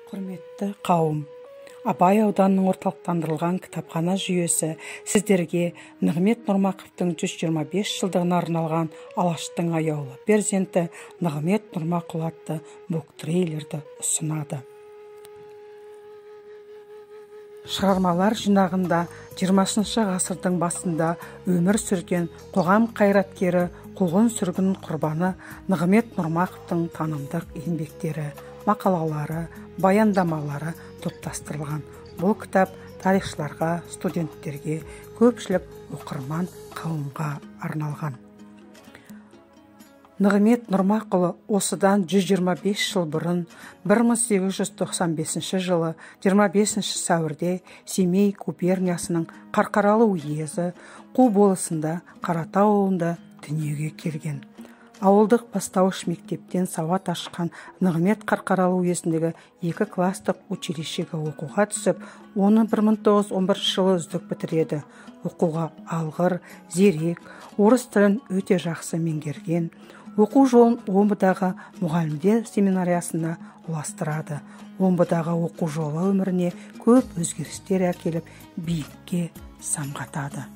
Құрметті қауым, Абай ауданының орталықтандырылған кітапхана жүйесі сіздерге Нығмет Нұрмақовтың 125 жылдығына арналған Алаштың аяулы перзенті Нығмет Нұрмақұлы атты буктрейлерді ұсынады. Шығармалар жинағында 20 ғасырдың басында өмір сүрген қоғам қайраткері, қуғын-сүргін құрбаны Нығмет Нұрмақовтың танымдық еңбектері, мақалалары, баяндамалары топтастырылған. Бұл кітап тарихшыларға, студенттерге, көпшілік оқырман қауымға арналған. Нығмет Нұрмақұлы осыдан 125 жыл бұрын 1895 жылы 25 сәуірде Семей губерниясының Қарқаралы уезі Қу болысында Қаратау ауылында дүниеге келген. Ауылдық бастауыш мектептен сауат ашқан Нығмет Қарқаралы уезіндегі екі кластық училищеге оқуға түсіп, оны 1911 жылы үздік бітіреді. Оқуға алғыр, зерек, орыс тілін өте жақсы меңгерген. Оқу жолын Омбыдағы мұғалімдер семинариясына ұластырады. Омбыдағы оқу жолы өміріне көп өзгерістер әкеліп, биікке самғатады.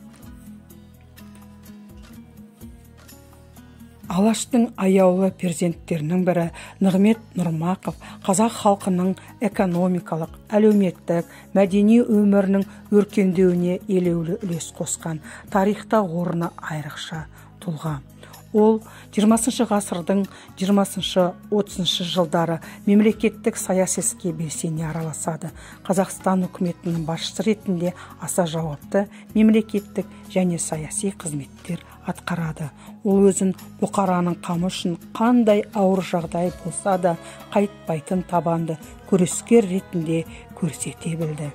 Алаштың аяулы перзенттерінің бірі Нығмет Нұрмақов қазақ халқының экономикалық, әлеуметтік, мәдени өмірінің өркендеуіне елеулі үлес қосқан, тарихта орны айрықша тұлға. Ол 20 ғасырдың 20-30 жылдары мемлекеттік саяси іске белсене араласады. Қазақстан үкіметінің басшысы ретінде аса жауапты мемлекеттік және саяси қызметтер атқарады. Ол өзін бұқараның қамы үшін қандай ауыр жағдай болса да қайтпайтын табанды күрескер ретінде көрсете білді.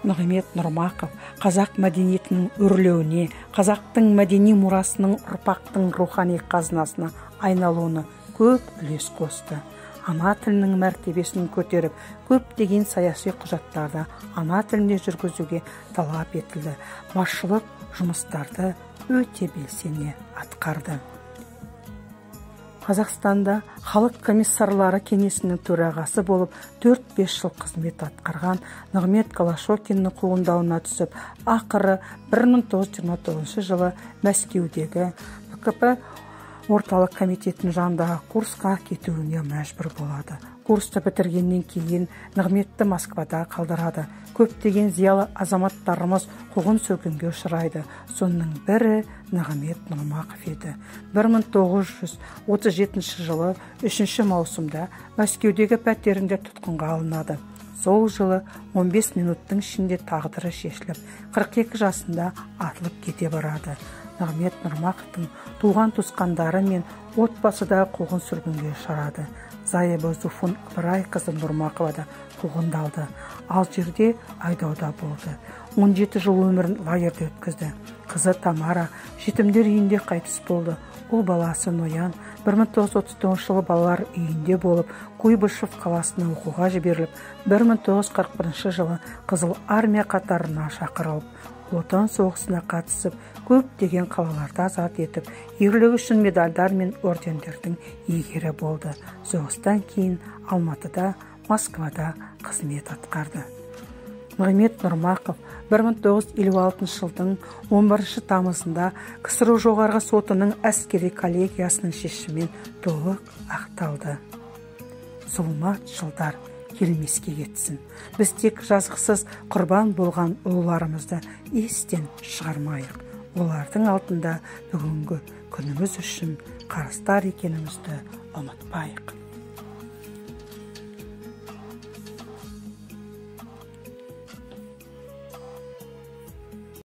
Нығмет Нұрмақов қазақ мәдениетінің өрлеуіне, қазақтың мәдени мұрасының ұрпақтың рухани қазынасына айналуына көп үлес қосты. Ана тілінің мәртебесін көтеріп, көптеген саяси құжаттарды ана тілінде жүргізуге талап етілді. Басшылық жұмыстарды өте белсене атқарды. Қазақстанда халық комиссарлары кеңесінің төрағасы болып 4-5 жыл қызмет атқарған Нығмет Голощёкиннің қуғындауына түсіп, ақыры 1929 жылы Мәскеудегі ВКП орталық комитетінің жанындағы курсқа кетуіне мәжбүр болады. Курсты бітіргеннен кейін Нығметті Москвада қалдырады. Көптеген зиялы азаматтарымыз қуғын-сүргінге ұшырайды. Соның бірі Нығмет Нұрмақов еді. 1937 жылы 3 маусымда Мәскеудегі пәтерінде тұтқынға алынады. Сол жылы 15 минуттың ішінде тағдыры шешіліп, 42 жасында атылып кете барады. Нығмет Нұрмақовтың туған туысқандары мен отбасы да қуғын-сүргінге ұшырады. Зайыбы Зуфун Ыбырайқызы Нұрмақова да қуғындалды. Алжирде айдауда болды. 17 жыл өмірін лагерде өткізді. Қызы Тамара жетімдер үйінде қайтыс болды. Ұл баласы Ноян 1939 жылы балалар үйінде болып, Куйбышев қаласына оқуға жіберіліп, 1941 жылы Қызыл армия қатарына шақырылып, Отан соғысына қатысып, көптеген қалаларды азат етіп, ерлігі үшін медальдар мен ордендердің иегері болды. Соғыстан кейін Алматыда, Москвада қызмет атқарды. Нығмет Нұрмақов 1956 жылдың 11 тамызында КСРО Жоғарғы сотының әскери коллегиясының шешімімен толық ақталды. Зұлмат жылдар келмеске кетсін. Біз тек жазықсыз құрбан болған ұлыларымызды естен шығармайық. Олардың алдында бүгінгі күніміз үшін қарыздар екенімізді ұмытпайық.